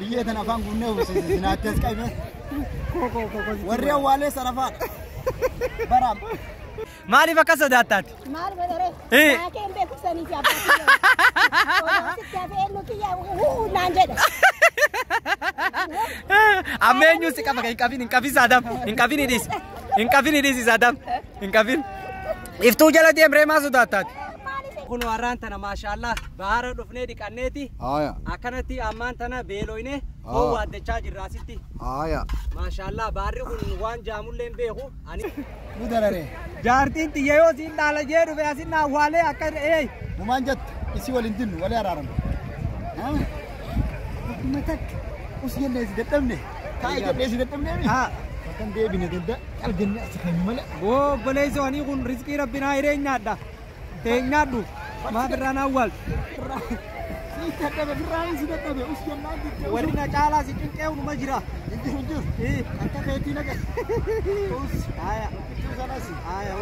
Biyyee tana afaan guunnee uwwisiise sinaatti as qabee. Warri awwaalee sarafaadha. Baraam. Maaliif akka sodaattaati? Maal godhare? Eh. Naakeen beekumsanii fi abbaa kiyya. Sitti hafee eenyu kiyya huu naan jedha. Amma eenyu si qaba? Hin qabin, hin qabin Saadam. Hin qabin hidhis. Hin qabin hidhis Saadam. Hin qabin. Iftuu jala deemree maa sodaattaati? Kun warraan tana maashaallah bahara dhufnee dhiqanneeti. Haaya. Akkanatti ammaan tana beeloyne hoo waaddachaa jirra asitti. Haaya. Maashaallah baarri kun waan jaamullee hin beeku. Ani Nu darare. jaartiin xiyya yoo siin dhaala jee dhufe asin na awwaalee akka ee Numaan jettu isii waliin dinnu walii araaramu. Akkuma takka us jennee si dadhabne. Taa'e jennee si dadhabne. Bakkan deebine gadda qalbinne as kan malee. Boo obboleessoo ani kun rizqii rabbinaa hireenyaadha. Teenyaadhu maaf irraa na awwaaltu. Si dadhabe birraan si dadhabe us jennaan jettee. Warri na caalaa si cinqee numa jira. Hin jiru hin jiru. Akka keetii naga. Us. Haaya. Bichuu sanas. Haaya.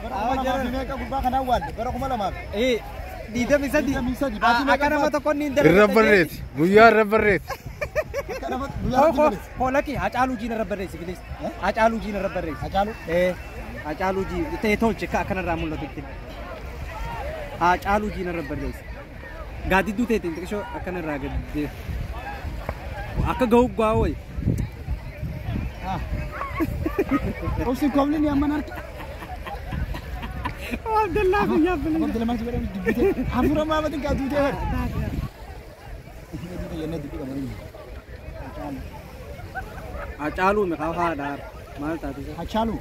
Bara 2000 meeqa gubbaa kana awwaalle bara 2000. 23. 23 baatii meeqa Akka nama tokko inni hin Irra barreessi. Guyyaa irra barreessi. Akka nama guyyaa Hoo hoo lakki Hacaaluu jiina irra barreessi bilis. Hacaaluu jiina irra barreessi. Hacaaluu. Hacaaluu jii ta'e tolche akka akkanarraa mul'atutti. Hacaaluu jiina irra barreessi. Gaaddidduu ta'e xixiqqishoo akkanarraa gadi akka ga'u ga'aa wayi. Obsi koomni ni amman harka. Abdallaa guyyaa bilis. Abdallaa maal jedhamu dubbite. Hafuura maafatiin kaa duutee hore. Hacaaluu meeqa haadha maal taate? Hacaaluu.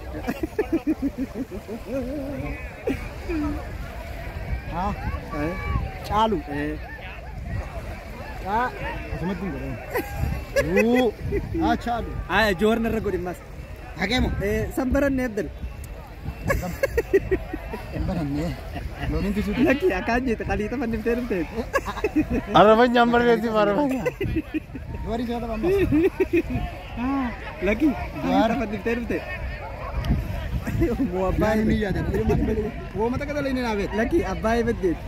Haa. Caalu. Caa. Asumatti hin godhamu. Uu. Hacaaluu. Aya joorna irra godhi mas. Hageemu. San barannee Abdal. Hin barannee. Looniin tisuu. Lakki akkaan jette qaliixa fanniftee dhufte. Arabanyaan barreessi arabanyaan. Dubarii soota ammas. Lakki qaliixa fanniftee dhufte. Moo abbaa Abbaan ni yaadata. Wooma takka dalee ni naafeet. Lakki abbaa ebaddeet.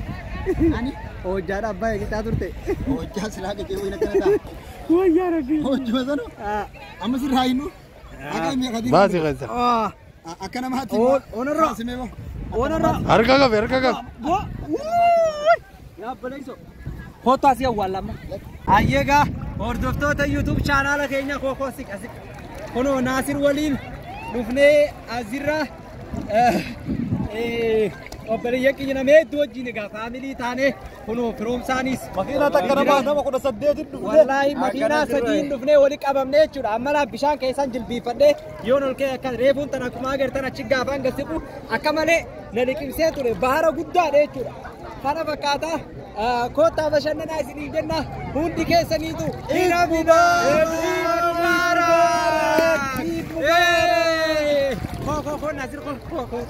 Ani Hojjaadha abbaa eegichaa turte. hojjaa silaa qicee wayina akkana ta'a. Wayyaa rabbi. Hojjuma sana amma sirraa hinnu. Akka inni akkatii. Baasi keessa. Akka namaatti. Onarra. Simee boo. Onarra. Harka qabe harka qabe. Bo. Yaa obboleessoo. Kootu asii awwaallama. Ayyeegaa hordoftoota YouTube chaanaala keenya kookoo siq asii. Kunoo Naasir waliin dhufnee asirra obboleeyyan keenya nama hedduu wajjin egaa faamilii taanee kunoo firoomsaanis. Makiinaa takka namaa nama 18 dhufne. Wallaahi makiinaa sadiin dhufnee wali qabamnee jechuudha. Amma laa bishaan keessaan jilbiifadhee yoon ol ka'e akka reefuun tan akkuma agartan achi gaafaan gasiqu akka malee na liqimsee ture bahara guddaadha jechuudha. Kana fakkaata koottaa bashannanaa isiniin jenna hundi keessaniitu. Eid Mubaarak! Eid Mubaarak! Koo koo koo Naasir koo koo koo.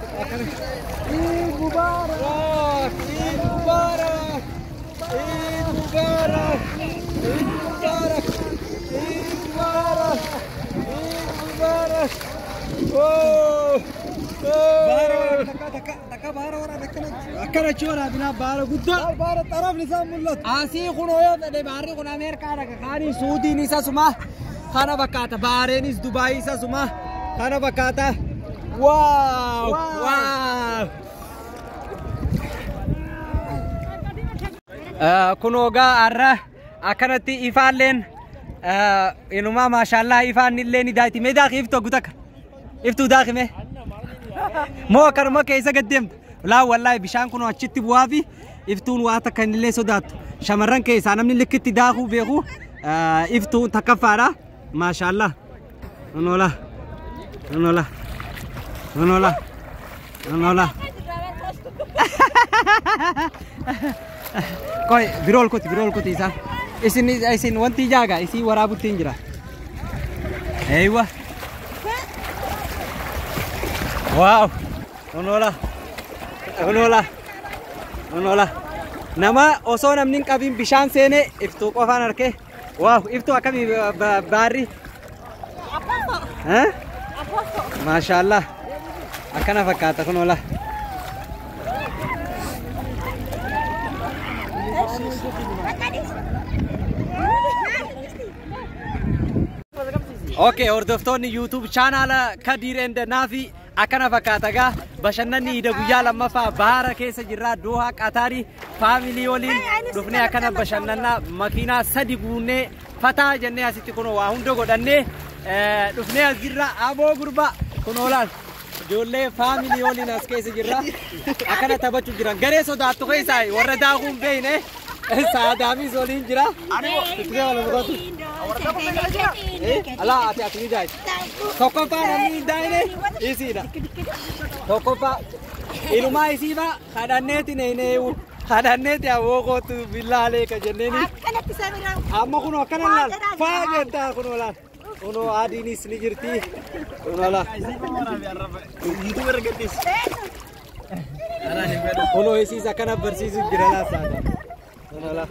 Eid Mubaarak! Eid Mubaarak! Eid Mubaarak! Eid Mubaarak! Eid Mubaarak! Eid Mubaarak! Oh! Akkana jechuudha baara guddaa. Baara xarafni isaa mul'atu. Asii kun yoo fedhe baarri kun Ameerikaa dhaqa. Kaanii Suudiin isa suma kana fakkaata. Baareenis Dubaayii isa suma kana fakkaata. Waaw! Waaw! Kun ogaa har'a akkanatti ifaalleen inumaa maashaallah ifaan illee ni daati. Mee daakii iftuu guutakka. Iftuu daakime. Moo akkanuma keessa gad deemta. Laa wallaahi bishaan kun achitti bu'aa fi iftuun waa takka illee sodaattu. Shamarran keessaa namni likkitti daakuu beeku iftuun takkaffaadha. Maashaallah. Nola. Nola. Nola. Nola. Koi biroo ol kuti biroo ol kuti isaan. Isin isin wanti jaaga isin waraabutti hin jira. Eeywa. Waaw. Nola. Nola. Nola. Nama osoo namni hin qabin bishaan seenee iftuu qofaan argee. Waaw iftuu akkamii baarri. Maashaallah. Akkana fakkaata kun ola. Okay, hordoftoonni YouTube chaanaala Kadir and Naafi akkana fakkaata gaa bashannanni ida guyyaa lammaffaa baara keessa jirra Doha Qatarii faamilii waliin dhufnee akkana bashannannaa makiinaa sadi guunnee fataa jennee asitti kunoo waa hunda godhannee dhufnee as jirra aboo gurbaa kunoo laal ijoollee faamilii waliin as keessa jirra akkana taphachuu jiran garee sodaattu keessaa warra daakuu hin beekne saadaamis waliin jira. Alaa ati ni daayite. Tokkoffaa namni hin daayine isiidha. Tokkoffaa ilumaa isiifa kadhanneeti neenee kadhanneeti aboo kootu billaalee ka jenneeni. Akkanatti sabiraan. Amma kunoo akkana laal faa jettaa kunoo laal. Kunoo adiinis ni jirti. Kunoo laal. Kunoo isiis akkana barsiisu jira laa saada. Kunoo laal.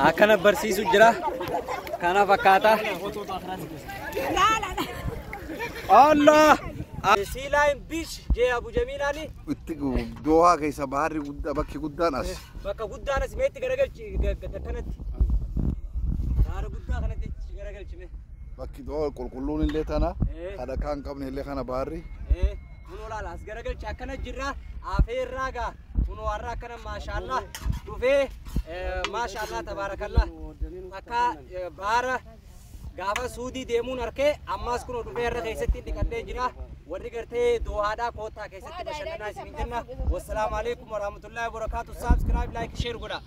Akkana barsiisu jira. Kana fakkaata. Allah! Siilaan biish jee Abu Jamiilaani Itti Dohaa keessa baharri guddaa bakki guddaan as. Bakka guddaan as meetti garagalchi kanatti. Gaara guddaa kanatti garagalchi mee. Bakki Dohaa qulqulluun illee tana. Kadhakaa hin qabne illee kana baharri. Kunoo laala as garagalchi akkana jirra afeerraa gaa kunoo warra akkana maashaallah dhufee maashaallah tabaarakallah akka baara gaafa suudii deemuun harkee ammaas kunoo dhufee irra keessatti dhiqadhee jira warri gartee Dohaadhaa koottaa keessatti bashannanaa isin jenna. Wassalaamu alaikum warahmatullahi wabarakaatu. Subscribe, like, share godha.